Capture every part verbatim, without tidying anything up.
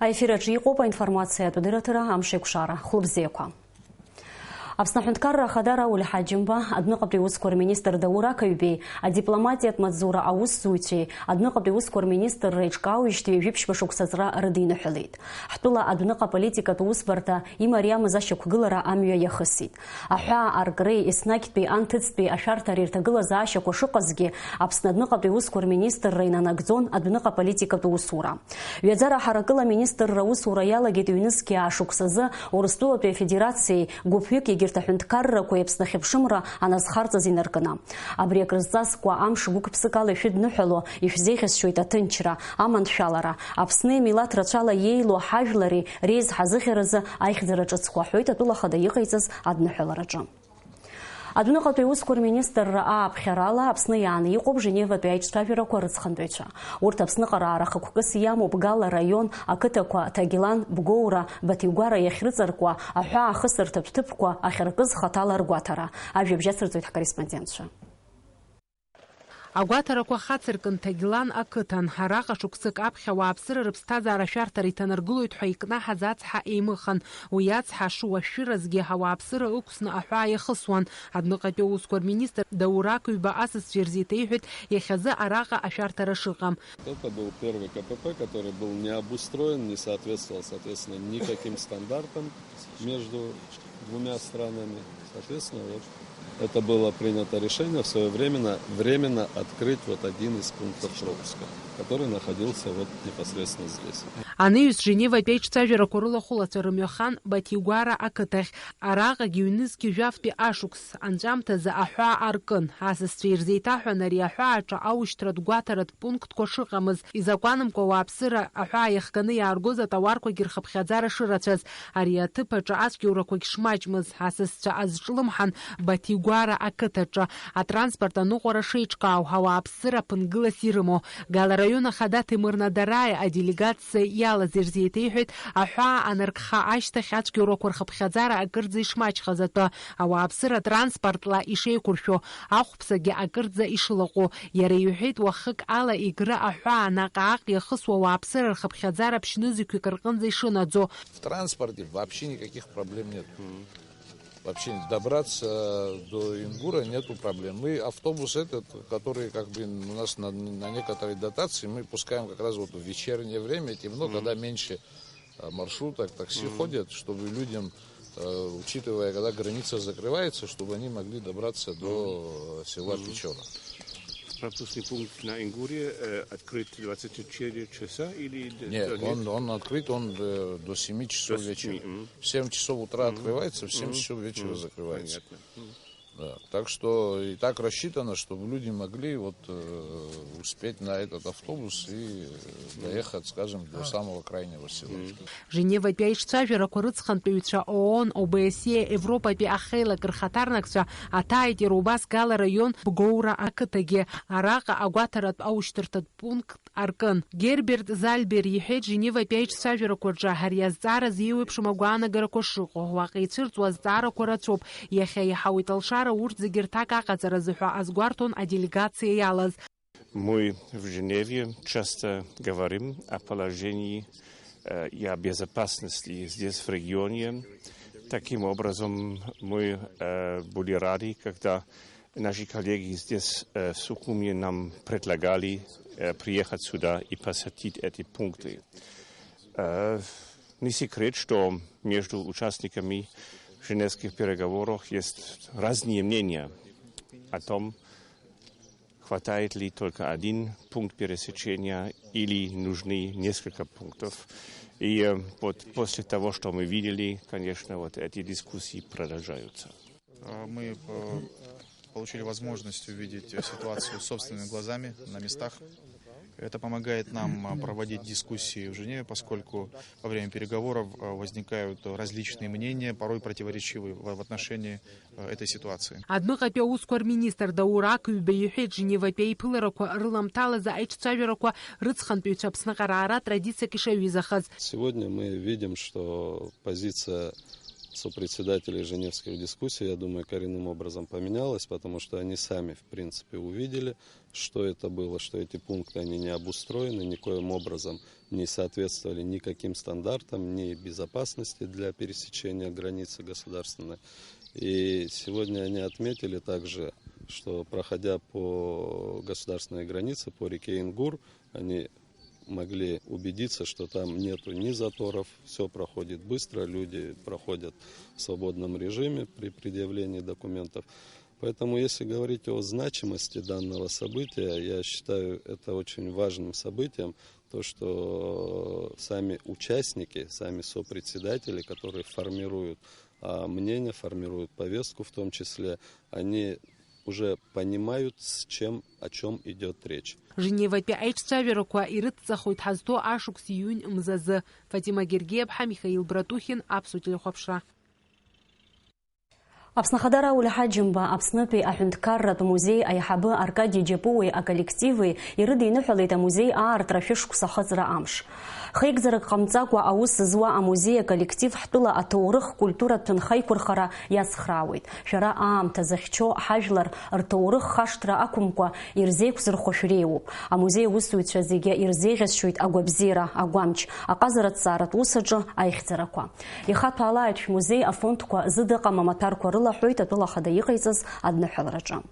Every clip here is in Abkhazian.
Аефир аҿы иҟоуп аинформациатә дырраҭара «Амшеикәшара». Хәлыбзиақәа. Аԥсны Аҳәынҭқарра Ахада Рауль Ҳаџьымба, адәныҟатәи усқәа рминистр Даур Ақаҩбеи, адипломатиатә маҵзура аусзуҩцәеи адәныҟатәи усқәа рминистрра еиҿкаауижьҭеи ҩажәи ԥшьба шықәса аҵра рыдиныҳәалеит. Ҳтәыла адәныҟа аполитикатә усбарҭа имариамыз ашьақәгылара амҩа иахысит. Аҳәаа аркреи еснагьтәи анҭыҵтәи ашәарҭареи рҭагылазаашьақәа шыҟазгьы, Аԥсны адәныҟатәи усқәа рминистрра инанагӡон адәныҟа политикатә усура. Ҩаӡара ҳаракыла аминистрра аусура иалагеит ҩнызқьи аа шықәсазы Урыстәылатәи Афедерациеи гәыԥҩык егьырҭ аҳәынҭқаррақәеи Аԥсны ахьыԥшымра аназхарҵаз инаркны. Абри акрызҵазкуа амш гәык-ԥсыкала ишәыдныҳәало, ишәзеиӷьасшьоит аҭынчра, аманшәалара, Аԥсны имилаҭ рацәала иеилоу ҳажәлари реизҳазыӷьаразы аихьӡара ҿыцқәа, ҳәоит атәыла ахада иҟаиҵаз адныҳәалараҿы. Адәныҟатәи аусқәа рминистрра ааԥхьарала Аԥсны иааны иҟоуп Женеватәи аиҿцәажәарақәа рыцхантәаҩцәа. Урҭ Аԥсныҟара аара хықәкыс иамоуп Гала раион ақыҭақәа Ҭагьлан, Бгоура, Баҭигәара иахьрыҵаркуа аҳәаа ахысырҭатә ҭыԥқәа ахьаркыз хаҭала ргәаҭара. Ажәабжь ацырҵоит ҳкорреспондентцәа. Агәаҭарақәа хацыркын Ҭагьлан ақыҭан. Араҟа шықәсык аԥхьа ауааԥсыра рыԥсҭазаара ашәарҭара иҭанаргылоит ҳәа икнаҳаз ацҳа еимыхан. Уи ацҳа шыуашәшәыразгьы ауааԥсыра ықәсны аҳәаа иахысуан. Адәныҟатәи аусқәа рминистр Даур Ақаҩба асасцәа ирзеиҭеиҳәеит иахьазы араҟа ашәарҭара шыҟам. Это был первый К П П, который был не обустроен, не соответствовал, соответственно, никаким стандартам между двумя странами. Соответственно, вот это было принято решение в свое время временно открыть вот один из пунктов пропуска, который находился вот непосредственно здесь. Анаҩс Женеватәи аиҿцәажәарақәа рылахәылацәа рымҩахан Батигәара ақыҭахь. Араҟагьы ҩнызқьи жәафтәи ашықәс анҵәамҭазы аҳәаа аркын. Асасцәа ирзеиҭаҳәан ари аҳәааҿы аушьҭратә гәаҭаратә пунктқәа шыҟамыз, изакәанымкәа ауааԥсыра аҳәаа иахганы иааргоз атауарқәагьы рхыԥхьаӡара шырацәаз, ари аҭыԥ аҿы ацәгьоурақәагь шмаҷмыз, асасцәа азҿлымҳан Батигәара ақыҭаҿы атранспорт аныҟәара шеиҿкаау, ауааԥсыра ԥынгылас ирымоу. Гала раион ахада Ҭемыр Надараиа аделегациа иалаз ирзеиҭеиҳәеит аҳәаа анаркха ашьҭахь ацәгьоурақәа рхыԥхьаӡара акырӡа ишмаҷхаз атәы, ауааԥсыра транспортла ишеиқәыршәо, ахәԥсагьы акырӡа ишылаҟәу. Иара иҳәеит, уахык ала Егры аҳәаа наҟ-ааҟ иахысуа ауааԥсыра рхыԥхьаӡара ԥшьнызқьҩык рҟынӡа ишынаӡо. В транспорте вообще никаких проблем нет. Вообще добраться до Ингура нету проблем. Мы автобус этот, который как бы у нас на, на некоторой дотации, мы пускаем как раз вот в вечернее время, темно, когда меньше а, маршруток, такси ходят, чтобы людям, э, учитывая, когда граница закрывается, чтобы они могли добраться до, э, села Печора. Пропускный пункт на Ингуре, э, открыт двадцать четыре часа или д-, Нет, д-, нет? Он, он открыт, он до, до семи часов До семи, вечера. В семь часов утра открывается, в семь часов вечера закрывается. Понятно. Да. Так что и так рассчитано, чтобы люди могли вот, э, успеть на этот автобус и, э, доехать, скажем, до самого крайнего села. Женеватәи аиҿцәажәарақәа рыцхантәаҩцәа ООН, О Б С Е, Европатәи ахеилак рхаҭарнакцәа аҭааит иара убас Гала раион Бгоура ақыҭагьы. Араҟа агәаҭаратә аушьҭырҭатә пункт аркын. Герберт Зальбер иҳәеит, Женеватәи аиҿцәажәарақәа рҿы ари азҵаара зеиуеиԥшым агәаанагарақәа шыҟоу. Уаҟа ицәырҵуа азҵаарақәа рацәоуп. Иахьа иаҳауеит алшара урҭ зегьы рҭак аҟаҵаразы ҳәа азгәарҭон аделегациа иалаз. Мы в Женеве часто говорим о положении, э, и о безопасности здесь, в регионе. Таким образом, мы, э, были рады, когда наши коллеги здесь, э, в Сухуме нам предлагали, э, приехать сюда и посетить эти пункты. Э, не секрет, что между участниками женевских переговоров есть разные мнения о том, хватает ли только один пункт пересечения или нужны несколько пунктов. И, э, вот после того, что мы видели, конечно, вот эти дискуссии продолжаются. А, мы, э, получили возможность увидеть, э, ситуацию собственными глазами на местах. Это помогает нам, а, проводить дискуссии в Женеве, поскольку во время переговоров, а, возникают различные мнения, порой противоречивые в, в отношении, э, этой ситуации. Адәныҟатәи аусқәа рминистр Даур Ақаҩба иҳәеит, Женеватәи аиԥыларақәа рыламҭалазы аиҿцәажәарақәа рыцхантәаҩцәа Аԥсныҟа раара традициак ишаҩызахаз. Сегодня мы видим, что позиция сопредседателей женевских дискуссий, я думаю, коренным образом поменялось, потому что они сами, в принципе, увидели, что это было, что эти пункты, они не обустроены, никоим образом не соответствовали никаким стандартам, ни безопасности для пересечения границы государственной. И сегодня они отметили также, что, проходя по государственной границе, по реке Ингур, они могли убедиться, что там нету ни заторов, все проходит быстро, люди проходят в свободном режиме при предъявлении документов. Поэтому, если говорить о значимости данного события, я считаю это очень важным событием, то, что сами участники, сами сопредседатели, которые формируют а, мнение, формируют повестку в том числе, они уже понимают, с чем, о чем идет речь. Женеватәи аиҿцәажәарақәа ирыдҵахоит ҳазҭоу ашықәс июнь мзазы. Фатима Гергиаԥҳа, Михаил Братухин, Аԥсуа телехәаԥшра. Аԥсны Ахада Рауль Ҳаџьымба Аԥснытәи аҳәынҭқарратә музеи аиҳабы Аркади Џьапуеи аколлективи ирыдиныҳәалеит амузеи аартра шәышықәса ахыҵра амш. Хеигӡарак ҟамҵакәа аус зуа амузеи аколлектив ҳтәыла аҭоурых-культуратә ҭынха иқәырхара иацхраауеит. Шәара аамҭа зыхьчо ҳажәлар рҭоурых хашҭра ақәымкәа ирзеиқәзырхо шәреиуоуп. Амузеи аусзуҩцәа зегьы ирзеиӷьасшьоит агәабзиара, агәамч, аҟазараҭҵааратә ус аҿы аихьӡарақәа. Ихаҭәаалааит шәмузеи афондқәа зыда ыҟам амаҭәарқәа рыла, ҳәоит атәыла ахада иҟаиҵаз адныҳәалараҿы.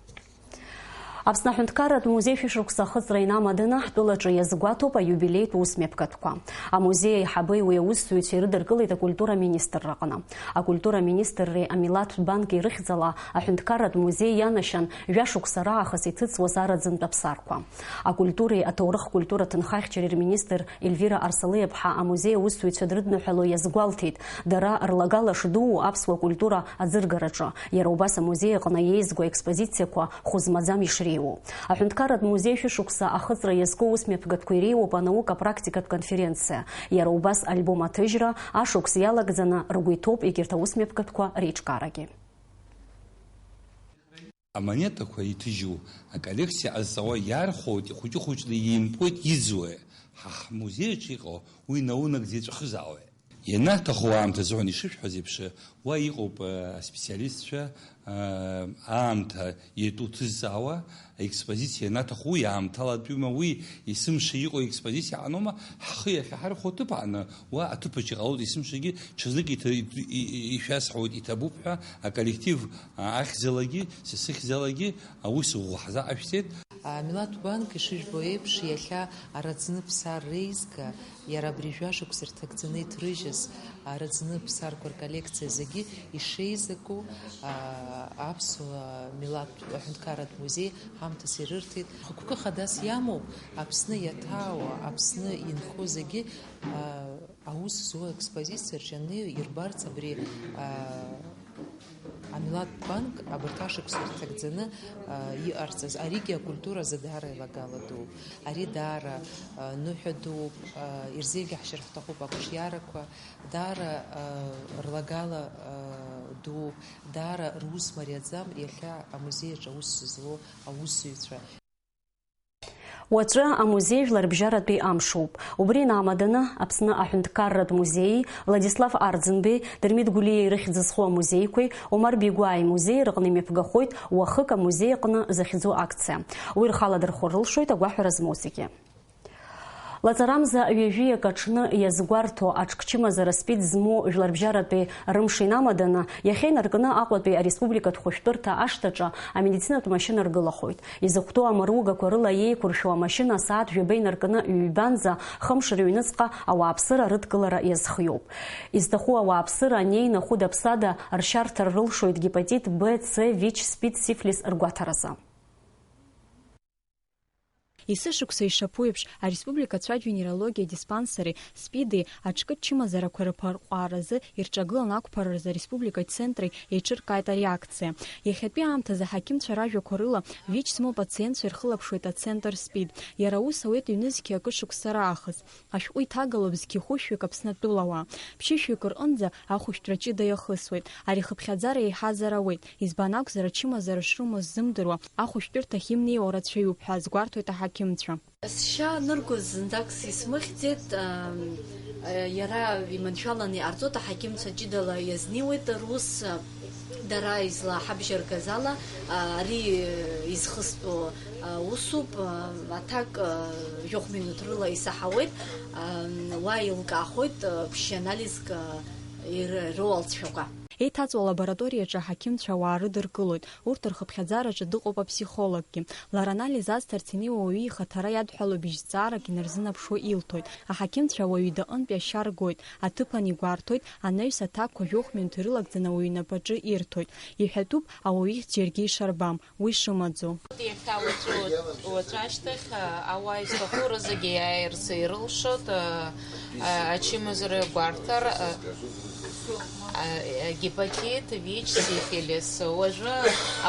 Аԥсны аҳәынҭқарратә музеи шәышықәса ахыҵра инамаданы, ҳтәылаҿы иазгәаҭоуп аиубилеитә усмҩаԥгатәқәа. Амузеи аиҳабеи уи аусзуҩцәеи ирыдыркылеит акультура министрраҟны. Акультура министрреи амилаҭтә банки рыхьӡала аҳәынҭқарратә музеи ианашьан жәашықәса раахыс иҭыҵуаз араӡынтә аԥсарқәа. Акультуреи аҭоурых-культура ҭынхахьчареи рминистр Ельвира Арсалиаԥҳа амузеи аусзуҩцәа дрыдныҳәало иазгәалҭеит, дара рлагала шдуу аԥсуа культура аӡыргараҿы, иара убас амузеи аҟны иеизго аекспозициақәа хәы змаӡам ишреиуоу. Аҳәынҭқарратә музеи шәышықәса ахыҵра иазку усмҩаԥгатәқәа иреиуоуп анаука-практикатә конференциа, иара убас альбом аҭыжьра, ашықәс иалагӡаны ргәы иҭоуп егьырҭ аусмҩаԥгатәқәа реиҿкаарагьы. Амонетақәа иҭыжьу аколлекциа ҟазҵауа иархәоит, ихәыҷы-хәыҷны иимпоит, иӡуеи? Ҳа ҳмузеи аҿы иҟоу уи наунагӡа иҵәахызаауеи? Ианаҭаху аамҭазы, ишышәҳәаз еиԥш, уа иҟоуп, э, аспециалистцәа, э, аамҭа иатәу ҭызҵаауа, аекспозициа ианаҭаху уи аамҭалатәиума, уи есымша иҟоу аекспозициа аҟаноума, ҳхы иахьаҳархәо аҭыԥ аҟны, уа аҭыԥаҿ иҟалоит есымшагьы, ҽазнык иҭа-, и-, и-, ишәасҳәоит, иҭабуп ҳәа, аколлектив, а, ахьӡалагьы, са сыхьӡалагьы аус ӷәӷәа ҳзаҟашәҵеит. Амилаҭтә банк, ишыжәбо еиԥш, иахьа араӡны ԥсар реизга, иара абри жәашықәса рҭагӡаны иҭрыжьыз араӡны ԥсарқәа рколлекциа зегьы ишеизаку, а, аԥсуа милаҭтә аҳәынҭқарратә музеи ҳамҭас ирырҭеит. Хықәкы хадас иамоуп Аԥсны иаҭаауа, Аԥсны инхо зегьы, а, аус зуа аекспозициа рҿы ианнеи ирбарц абри, а, амилаҭтә банк абарҭ ашықәсқәа рҭагӡаны, а, иҟарҵаз. Аригьы акультура азы даара еилагала дууп. Ари даара, а, ныҳәа дууп, а, ирзеиӷьаҳшьар ҳҭахуп ақәҿиарақәа, даара, а, рлагала, а, дууп, даара рус мариаӡам иахьа амузеи аҿы аус злоу аусзуҩцәа. Уаҵәы амузеи жәларбжьаратәи амшоуп. Убри инамаданы, Аԥсны аҳәынҭқарратә музеии, Владислав Арӡынбеи, Дырмит Гәлиа ирыхьӡ зху амузеиқәеи, Омар Бигәаа имузеи рыҟны имҩаԥгахоит уахык амузеи аҟны захьӡу акциа. Уи рхы аладырхәыр рылшоит агәаҳәара змоу зегьы. Лаҵарамза ҩажәиак аҽны иазгәарҭо аҿкы чымазара СПИД змоу жәларбжьаратәи рымш инамаданы, иахьа инаркны Аҟәатәи ареспубликатә хәышәтәырҭа ашҭаҿы амедицинатә машьына ргылахоит. Изыхәҭоу амаругақәа рыла иеиқәыршәу амашьына асааҭ жәаба инаркны ҩбанӡа хымш рыҩныҵҟа ауааԥсыра рыдкылара иазхиоуп. Изҭаху ауааԥсыра анеины хәыда-ԥсада ршьарҭара рылшоит гепатит Б, Ц, ВИЧ, СПИД, сифлис ргәаҭаразы. Есышықәса ишаԥу еиԥш, ареспублика ацәажәа-венерологиа диспансери СПИДи аҿкы чымазарақәа рыԥырҟааразы ирҿагылан ақәԥаразы ареспубликатә центри еиҿыркааит ари акциа. Иахьатәи аамҭазы аҳақьымцәа ражәақәа рыла, ВИЧ змоу апациентцәа ирхылаԥшуеит ацентр СПИД. Иара аус ауеит ҩнызқьи акы шықәса раахыс. Ашәҟәы иҭагалоуп зқьи хәышәҩык Аԥсны атәылауаа. Ԥшьышәҩык рҟынӡа ахәышәтәра ҷыда иахысуеит. Ари ахыԥхьаӡара еиҳазар ауеит. Избан акәзар, ачымазара шрымоу ззымдыруа ахәышәтәырҭахь имнеиуа рацәаҩуп ҳәа азгәарҭоит аҳақьымцәа. Сшьа аныргоз зынӡак сисмыхьӡеит, ам, Иара иманшәаланы иҟарҵоит, аҳақьымцәа ҷыдала иазнеиуеит рус, дара излаҳабжьаргаз ала, ари изхыстәу усуп, аҭак жәохә минуҭ рыла исаҳауеит, уа еилкаахоит ԥшьанализк ир-, роуалҵшәақәа. Еиҭаҵуа алабораториаҿы аҳақьымцәа ауаа рыдыркылоит, урҭ рхыԥхьаӡараҿы дыҟоуп аԥсихологгьы. Лара анализ азҭарц инеиуа ауаҩы ихаҭара иадҳәалоуп, бжьҵаарак инарзынаԥшуа илҭоит. Аҳақьымцәа ауаҩы идаҟынтәи ашьа ргоит, аҭыԥан игәарҭоит, анаҩс аҭакқәа жәохә минуҭ ирылагӡаны ауаҩы инапаҿы ирҭоит. Иҳәатәуп, ауаҩы ихьӡ џьаргьы ишарбам, уи шымаӡоу. Иахьа уаҵәы, уаҵәы ашьҭахь, а, ауаа изҭаху рызегьы иааирц ирылшоит, а, а, ачымазара гәарҭар, а, а, гепатит, ВИЧ, сифилис. Уажәы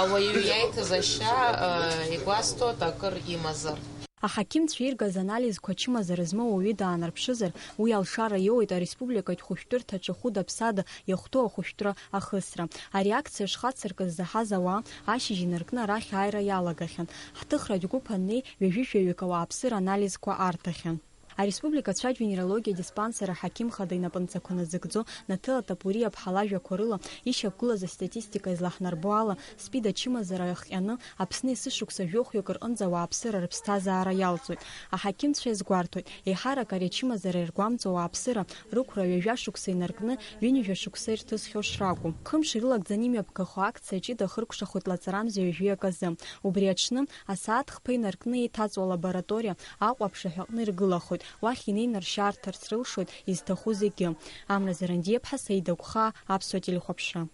ауаҩы иаиҭаз ашьа, а, игәасҭоит акыр имазар. Аҳақьымцәа иргаз анализқәа ачымазара змоу ауаҩы даанарԥшызар, уи алшара иоуеит ареспубликатә хәышәтәырҭаҿы хәыда-ԥсада иахәҭоу ахәышәтәра ахысра. Ари акциа шхацыркыз заҳаз ауаа ашьыжь инаркны арахь ааира иалагахьан. Ҳҭыхратә гәыԥ аннеи, ҩажәи жәаҩык ауааԥсыра анализқәа арҭахьан. Ареспублика ацәажәа-венерологиа диспансер аҳақьым хада инапынҵақәа назыгӡо Наҭыла Тапуриа-ԥҳа лажәақәа рыла, ишьақәгылаз астатистика излаҳнарбо ала, СПИД ачымазара иахҟьаны Аԥсны есышықәса жәохәҩык рҟынӡа ауааԥсыра рыԥсҭазаара иалҵуеит. Аҳақьымцәа иазгәарҭоит, еиҳарак ари ачымазара иаргәамҵуа ауааԥсыра рықәра ҩажәа шықәса инаркны, ҩынҩажәа шықәса ирҭысхьоу шракәу. Хымш ирылагӡаны имҩаԥгахо акциа ҷыда ахыркәшахоит лаҵарамза ҩажәи аказы. Убри аҽны, асааҭ хԥа инаркны еиҭаҵуа лабораториа Аҟәа аԥшаҳәаҟны иргылахоит, уахь инеины ршьа арҭарц рылшоит изҭаху зегьы. Амра Зарандиаԥҳа, Саида Гәхаа, Аԥсуа телехәаԥшра.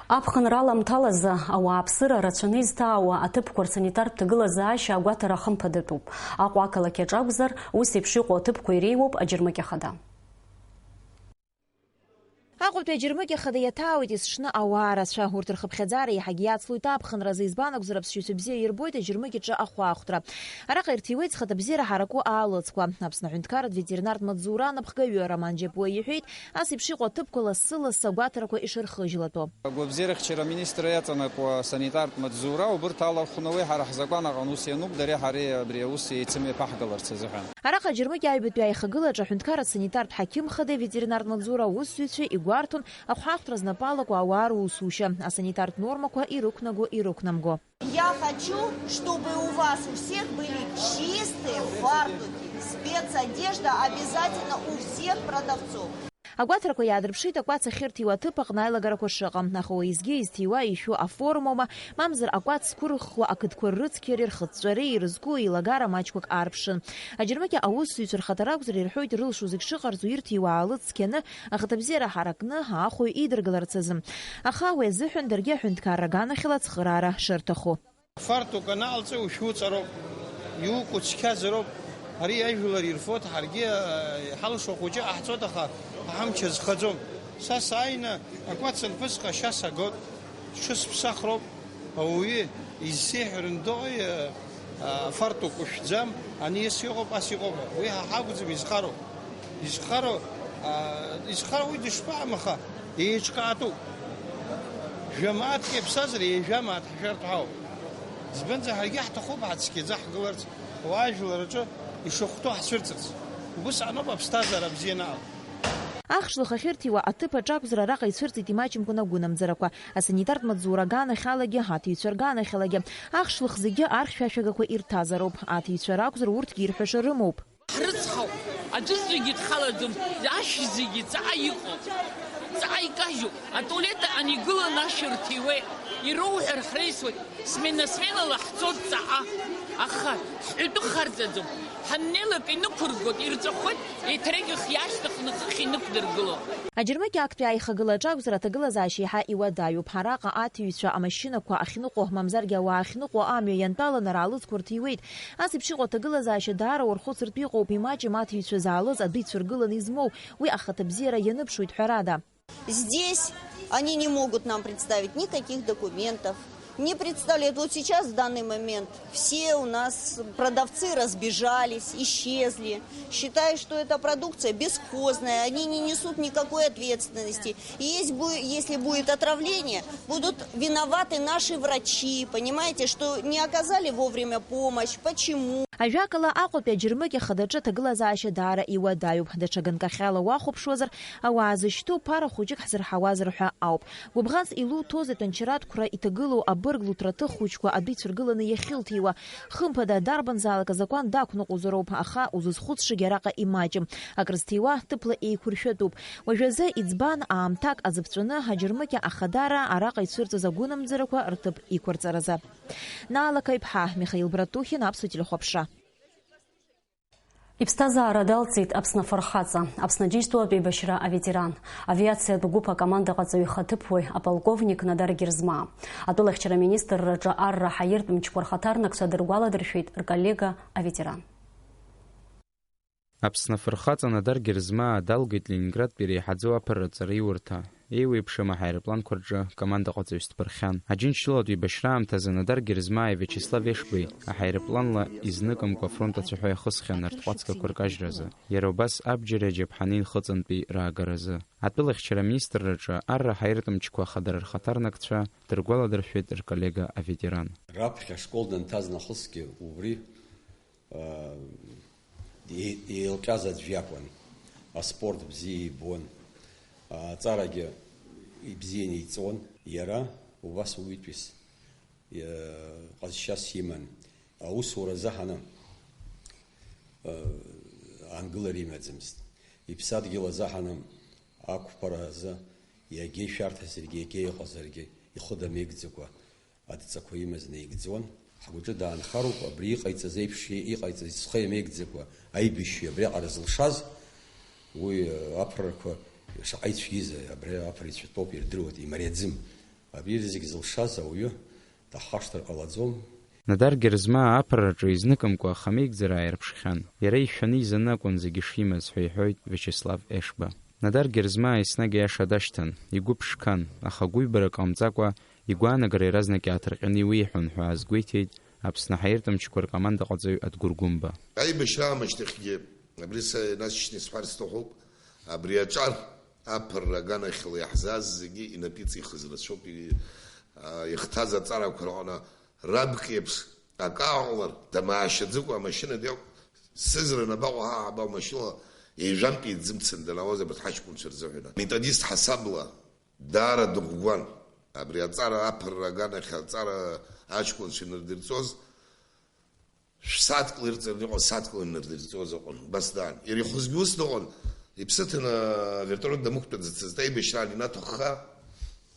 Аԥхынра аламҭалазы ауааԥсыра рацәаны изҭаауа аҭыԥқәа рсанитартә ҭагылазаашьа агәаҭара хымԥадатәуп. Аҟәа ақалақь аҿы акәзар, ус еиԥш иҟоу аҭыԥқәа иреиуоуп аџьармыкьа хада. Аҟәатәи аџьармыкьа хада иаҭаауеит есҽны ауаа рацәа. Урҭ рхыԥхьаӡара иаҳагьы иацлоит аԥхынразы, избан акәзар, аԥсшьаҩцәа бзиа ирбоит аџьармыкьаҿы ахәаахәҭра. Араҟа ирҭиуеит зхаҭабзиара ҳараку аалыҵқәа. Аԥсны аҳәынҭқарратә ветеринартә маҵзура анапхгаҩы Роман Џьапуа иҳәеит, ас еиԥш иҟоу аҭыԥқәа лассы-лассы агәаҭарақәа ишырхыжьлатәу. Агәабзиарахьчара аминистр иаҵанакуа санитартә маҵзура убырҭ алахәны уи ҳара ҳзакәан аҟны ус иануп, дареи ҳареи абри аус еицымҩаԥаҳгаларц азыҳәан. Араҟа аџьармыкьа аҩбатәи аихагылаҿы аҳәынҭқарратә санитартә ҳақьым хада, аветеринартә маҵзура аусзуҩцәа игәарҭон ахәаахәҭра знапы алаку ауаа русушьа, асанитартә нормақәа ирықәнаго, ирықәнамго. Я хочу, чтобы у вас у всех были чистые фартуки, спецодежда обязательно у всех продавцов. Агәаҭарақәа иаадырԥшит акәац ахьырҭиуа аҭыԥ аҟны аилагарақәа шыҟам, аха уеизгьы изҭиуа ишәу афорум аума, мамзар акәац зқәырххуа ақыдқәа ррыцқьареи рхыҵәҵәареи ирызку еилагара маҷқәак аарԥшын. Аџьармыкьа аусзуҩцәа рхаҭара акәзар ирҳәоит рылшо зегь шыҟарҵо ирҭиуа аалыҵ цқьаны, ахаҭабзиара ҳаракны, аахәаҩ идыргаларц азы. Аха уи азыҳәан даргьы аҳәынҭқарра аганахьала ацхыраара шырҭаху. Фартук анаалҵы ушәуҵароуп, иукәу цқьазароуп. Ари ажәлар ирфоит, ҳаргьы, э, иҳалшо хәыҷы ҟаҳҵоит, аха ҳамч азхаӡом. Са сааины акәац анԥысҟа ашьа сагоит, сҽысԥсахроуп. Ауаҩы изсеиҳәаран доуи, э, э, афартук ушәӡам, ани ас иҟоуп, ас иҟоуп ҳәа. Уи ҳа ҳакәӡам изхароу. Изхароу, а, изхароу уи дышԥаҟам, аха еиҿкаатәуп. Жәамааҭк иаԥсазар, ҩажәа мааҭ ҳшәартә ҳауп. Избанзар, ҳаргьы ҳҭахуп ҳацқьаӡа ҳгыларц, ауаажәлар рҿы ишахәҭоу ҳцәырҵырц. Убыс аҟноуп аԥсҭазаара бзиа анаало. Ахшлых ахьырҭиуа аҭыԥ аҿы акәзар, араҟа ицәырҵит имаҷымкәан агәынамӡарақәа. Асанитартә маҵзура аганахьалагьы, аҭиҩцәа рганахьалагьы. Ахшлых зегьы архьшәашәагақәа ирҭазароуп. Аҭиҩцәа ракәзар, урҭгьы ирҳәаша рымоуп. Ҳрыцҳауп, аӡәы зегьы дхалаӡом, ашә зегьы ҵаҟа иҟоуп, ҵаҟа икажьуп, атуалет аҟны игыланы ашә рҭиуеит, ироуҳәар ҳреисуеит, смена-сменала ҳцоит ҵаҟа, аха ҳҳәатәы харҵаӡом, ҳаннеилак инықәыргоит, ирҵәахуеит, еиҭарагьых иаашьҭыхны хыхь инықәдыргыло. Аџьармыкьа актәи аихагыла аҿы акәзар, аҭагылазаашьа еиҳа иуадаҩуп. Араҟа аҭиҩцәа амашьынақәа ахьныҟәо, мамзаргьы ауаа ахьныҟәо амҩа ианҭаланы ралыҵқәа рҭиуеит. Ас еиԥш иҟоу аҭагылазаашьа даара уархәыцыртә иҟоуп, имаҷым аҭиҩцәа заалоз адәы ицәыргыланы измоу, уи ахаҭабзиара ианыԥшуеит ҳәарада. Здесь они не могут нам представить никаких документов, не представляют. Вот сейчас, в данный момент, все у нас продавцы разбежались, исчезли, считая, что эта продукция бесхозная, они не несут никакой ответственности. И есть бу-, если будет отравление, будут виноваты наши врачи, понимаете, что не оказали вовремя помощь. Почему? Ажәакала, Аҟәатәи аџьармыкьа хадаҿы аҭагылазаашьа даара иуадаҩуп. Даҽа ганкахьала уахәаԥшуазар, ауаа зышьҭоу ԥара хәыҷык ҳзырҳауазар ҳәа ауп. Гәыбӷанс илуҭозеи аҭәанчаратә қәра иҭагылоу абырг луҭраҭых хәыҷқәа адәы ицәыргыланы иахьылҭиуа? Хымԥада, дарбанзаалак азакәан дақәныҟәозароуп, аха узызхәыцшагьы араҟа имаҷым. Акрызҭиуа, ҭыԥла еиқәыршәатәуп. Уажәазы иӡбан аамҭак азыԥҵәаны аџьармыкьа ахадара араҟа ицәырҵыз агәынамӡарақәа рҭыԥ иқәырҵаразы. Наала Қаиԥҳа, Михаил Братухин, Аԥсуа телехәаԥшра. Иԥсҭазаара далҵит Аԥсны афырхаҵа, Аԥсны Аџьынџьтәылатә еибашьра аветеран, авиациатә гәыԥ акомандаҟаҵаҩ ихаҭыԥуаҩ аполковник Надар Герзмаа. Атәылахьчара аминистрраҿы арра ҳаиртә мчқәа рхаҭарнакцәа дыргәаладыршәеит рколлега аветеран. Аԥсны афырхаҵа Надар Герзмаа далгеит Ленинградтәи иреиҳаӡоу аԥырра ҵараиурҭа. Еиуеиԥшым аҳаирпланқәа рҿы командаҟаҵаҩс дԥырхьан. Аџьынџьтәылатә еибашьра аамҭазы Надар Герзмааи Виачеслав Ешбеи аҳаирпланла изныкымкәа афронт ацәаҳәа иахысхьан арҭҟәацгақәа ркажьразы, иара убас абџьари аџьаԥҳани нхыҵынтәи раагаразы. Атәылахьчара аминистрраҿы арра ҳаиртә мчқәа ахадара рхаҭарнакцәа дыргәаладыршәеит рколлега аветеран. Раԥхьа ашкол данҭаз нахысгьы убри Еи-, еилҟьаз аӡә иакәын. Аспорт бзиа ибон. Аҵарагьы ибзианы иҵон. Иара убас уаҩытәыс, иа-, ҟазшьас иман. Аусура азыҳаны, э, аангылара имаӡамызт. Иԥсадгьыл азыҳаны ақәԥара азы иагьа ишәарҭазаргьы, иагьа иҟазаргьы ихы дамеигӡакәа, адҵақәа имаз наигӡон. Ҳгәаҿы даанхароуп, абри иҟаиҵаз еиԥш, иҟаиҵаз зхы иамеигӡакәа аибашьҩы абриаҟара зылшаз, уи, аԥыррақәа шаҟа ицәгьызеи, абри аԥырҩцәа тәоуп, ирдыруеит, имариаӡым. Абри зегь зылшаз ауаҩы дахашҭыр ҟалаӡом. Надар Герзмаа аԥырраҿы изныкымкәа ахамеигӡара ааирԥшхьан. Иара ишәаны изаны акәын зегьы шимаз, ҳәа иҳәоит Виачеслав Ешба. Надар Герзмаа еснагь аиаша дашьҭан, игәы ԥшқан, аха гәыҩбарак ҟамҵакәа, игәаанагара иаразнак иааҭырҟьаны иуеиҳәон ҳәа аазгәеиҭеит Аԥсны ҳаиртә мчқәа ркомандаҟаҵаҩ Адгәыр Гәымба. Аибашьра аамышьҭахьгьы, абри са ианасшьны исҳәар сҭахуп, абри аҿар аԥырра аганахьала иаҳзааз зегьы инапы иҵихыз рацәоуп, и-, а, ихҭаз аҵарақәа рҟны рабк еиԥш акы ааҟалар, дамаашьаӡакәа амашьына диақәтәан, сыӡра набаҟоу ҳа ҳабаҟоу машьынала ҩажәантәи иӡымцан данаауаз абарҭ ҳаҷкәынцәа рзыҳәан. Методист ҳасабла даара дыӷәӷәан. Абри аҵара аԥырра аганахь аҵара аҷкәынцәа инардырҵоз, шә-сааҭк ирҵарны иҟаз, сааҭк инардырҵоз ыҟан. Убас даан. Иара ихәызгьы ус дыҟан, иԥсы ҭаны авертолиот дамықәтәаӡацызт, аибашьраан инаҭахха,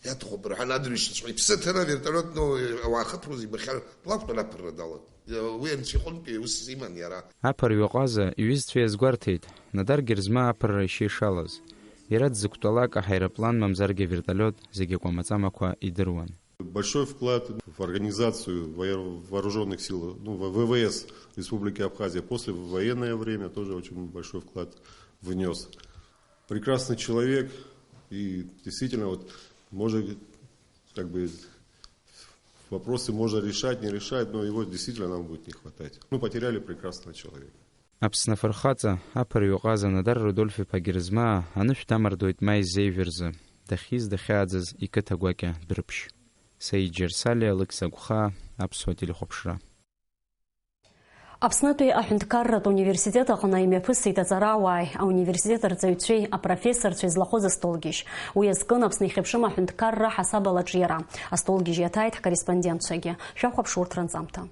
иаҭахуп рҳәан, адырҩаҽныҵәҟьа иԥсы ҭаны авертолиот, ну, ауаа хыԥруаз ибахьан, длақәтәан аԥырра далагон. Уи анцәа иҟынтәи ус иман иара. Аԥырҩы ҟаза иҩызцәа иазгәарҭеит, Надар Герзмаа аԥырра ишьа ишалаз. Иара дзықәтәалак аҳаирплан мамзаргьы авертолиот зегьы акәамаҵамақәа идыруан. Большой вклад в организацию воер-, вооружённых сил, ну, в-, В В С Республики Абхазия после военное время тоже очень большой вклад внёс. Прекрасный человек, и действительно, вот, может, как бы, вопросы можно решать, не решать, но его действительно нам будет не хватать. Мы потеряли прекрасного человека. Аԥсны афырхаҵа, аԥырҩы ҟаза Надар Рудольф-иԥа Герзмаа анышә дамардоит ма изеижәырзы, дахьиз дахьааӡаз иқыҭа гәакьа Дәрыԥшь. Саид Џьарсалиа, Алықьса Гәхаа, Аԥсуа телехәаԥшра. Аԥснытәи аҳәынҭқарратә университет аҟны имҩаԥысит аҵарауааи, ауниверситет арҵаҩцәеи, апрофессорцәеи злахәыз астолгьежь. Уи азкын Аԥсны ихьыԥшым аҳәынҭқарра ҳасабала аҿиара. Астолгьежь иаҭааит ҳкорреспондентцәагьы. Шәахәаԥш урҭ ранҵамҭа.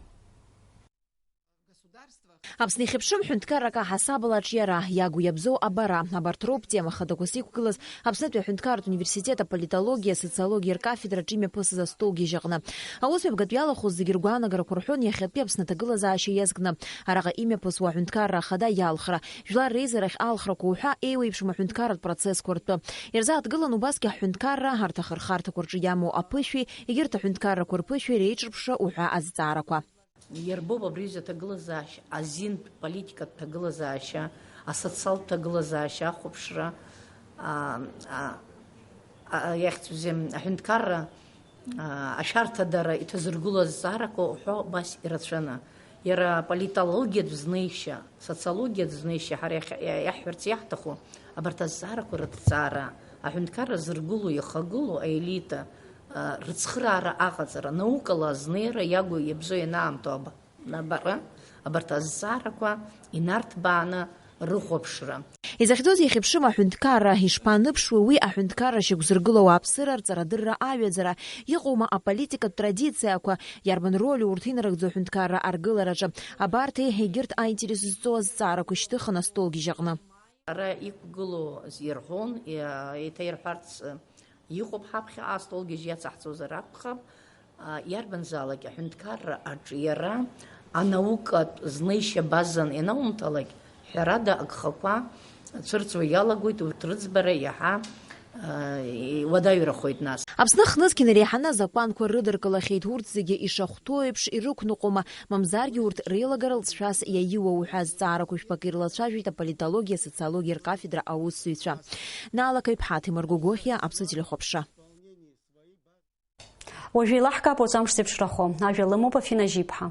Аԥсны ихьыԥшым ҳәынҭқаррак аҳасабала аҿиара, иагу иабзоу абара, абарҭ роуп темахадақәас иқәгылаз Аԥснытәи аҳәынҭқарратә университет аполитологиа, асоциологиа ркафедраҿы имҩаԥысыз астолгьежь аҟны. Аусмҩаԥгатә иалахәыз зегьы ргәаанагарақәа рҳәон иахьатәи Аԥсны аҭагылазаашьа иазкны. Араҟа имҩаԥысуа аҳәынҭқарра ахада иалхра, жәлар реизарахь алхрақәа уҳәа еиуеиԥшым аҳәынҭқарратә процессқәа ртәы. Ирзааҭгылан убасгьы ҳҳәынҭқарра, арҭ ахырхарҭақәа рҿы иамоу аԥышәеи, егьырҭ аҳәынҭқаррақәа рԥышәеи реиҿырԥшра уҳәа азҵаарақәа. Иарбоуп абри аҩыза аҭагылазаашьа, азинтә политикатә ҭагылазаашьа, асоциалтә ҭагылазаашьа ахәаԥшра, а, а, а, иахьӡузеи, аҳәынҭқарра, а, ашәарҭадара иҭазыргыло азҵаарақәа уҳәо абас ирацәаны. Иара политологиатә знеишьа, социологиатә знеишьа, ҳара иахь-, иа-, иаҳҳәарц иаҳҭаху, абарҭ азҵаарақәа рыҭҵаара, аҳәынҭқарра зыргыло, ихагылоу аелита, рыцхыраара аҟаҵара, наукала азнеира иагу иабзоу ианаамҭоу аб-, абара, Абарҭ азҵаарақәа инарҭбааны рыхәаԥшра. Изахьӡузеи ихьыԥшым аҳәынҭқарра, ишԥаныԥшуеи уи аҳәынҭқарра шьақәзыргылоу ауааԥсыра рҵарадырра аҩаӡара, иҟоума аполитикатә традициақәа, иарбан роль урҭ инарыгӡо аҳәынҭқарра аргылараҿы, абарҭ еиҳа егьырҭ аинтерес зҵоу азҵаарақәа шьҭыхын астолгьежь аҟны. Ара иқәгылоу зирҳәон, иа-, еиҭаирҳәарц, э, иҟоуп ҳаԥхьа астолгьежь иацаҳҵозар акәхап, а, иарбанзаалак аҳәынҭқарра аҿиара, анаукатә знеишьа базан ианаумҭалак, ҳәарада, агхақәа цәырҵуа иалагоит, урҭ рыӡбара иаҳа, а, уадаҩрахоит нас. Аԥсны хнызқь инареиҳаны азакәанқәа рыдыркылахьеит, урҭ зегьы ишахәҭоу еиԥш ирықәныҟәома, мамзаргьы урҭ реилагара лҵшәас иаиуоу ҳәа азҵаарақәа жәпакы ирлацәажәеит аполитологиа, асоциологиа ркафедра аусзуҩцәа. Наала Қаҩԥҳа, Ҭемыр Гогохиа, Аԥсны телехәаԥшра. Уажәы еилаҳкаап уаҵәы амш зеиԥшрахо. Ажәа лымоуп Афина Жьиԥҳа.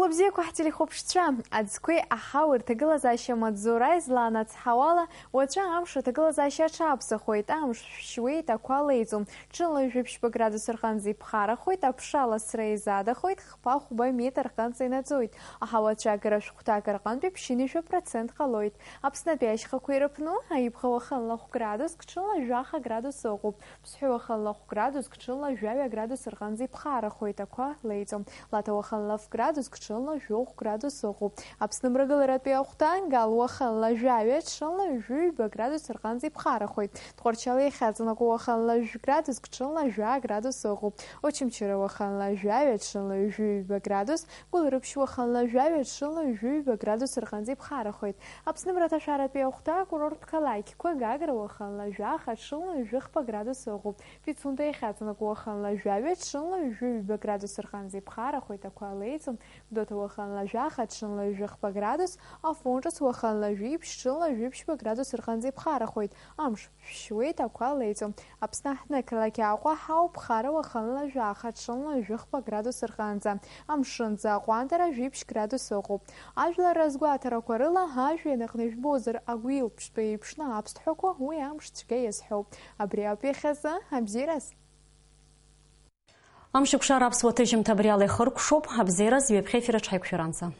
Хәлыбзиақәа ҳтелехәаԥшцәа, аӡқәеи аҳауеи рҭагылазаашьа маҵзура излаанацҳауала, уаҵәы амш аҭагылазаашьа аҽаԥсахоит, амш шәшьуеит, ақәа леиӡом, ҽынла жәиԥшьба градус рҟынӡа иԥхарахоит, аԥша ласра изадахоит, хԥа-хәба метр рҟынӡа инаӡоит, аҳауа ацәаакыра шәҟәҭак рҟынтәи ԥшьынҩажәа процент ҟалоит. Аԥснытәи ашьхақәа ирыԥну, аибӷа уахынла хә градуск, ҽынла жәаха градус ыҟоуп. Ԥсҳәы уахынла хә градуск, ҽынла жәаҩа градус рҟынӡа иԥхарахоит, ақәа леиӡом. Лаҭа уахынла ф градуск, ҽынла жәохә градус ыҟоуп. Аԥсны мрагыларатәи ахәҭа, Гал уахынла жәаҩа, ҽынла жәаҩба градус рҟынӡа иԥхарахоит. Тҟәарчал иахьаҵанакуа уахынла жәградуск, ҽынла жәа градус ыҟоуп. Очамчыра уахынла жәаҩа, ҽынла жәаҩба градус, Гәылрыԥшь уахынла жәаҩа, ҽынла жәаҩба градус рҟынӡа иԥхарахоит. Аԥсны мраҭашәаратәи ахәҭа, акурорттә қалақьқәа, Гагра уахынла жәаха, ҽынла жәохәба градус ыҟоуп. Пицунда иахьаҵанакуа уахынла жәаҩа, ҽынла жәаҩба градус рҟынӡа иԥхарахоит, ақәа леиӡом. Гәдоуҭа уахынла жәаха, ҽынла жәохәба градус, Афон Ҿыц уахынла жәиԥшь, ҽынла жәиԥшьба градус рҟынӡа иԥхарахоит. Амш шәшьуеит, ақәа леиӡом. Аԥсны аҳҭнықалақь Аҟәа ҳауп, ԥхара уахынла жәаха, ҽынла жәохәба градус рҟынӡа. Амшынӡы аҟәандара жәиԥшь градус ыҟоуп. Ажәлар рызгәаҭарақәа рыла, ажәҩан аҟны ижәбозар, агәилԥштәы еиԥшны аԥсҭҳәақәа, уи амш цәгьа иазҳәоуп. Абри ауп иахьазы абзиараз. Амшеикәшара аԥсуа ҭыжьымҭа абри ала ихыркәшоуп, абзиараз ҩаԥхьа ефир аҿы ҳаиқәшәаранӡа.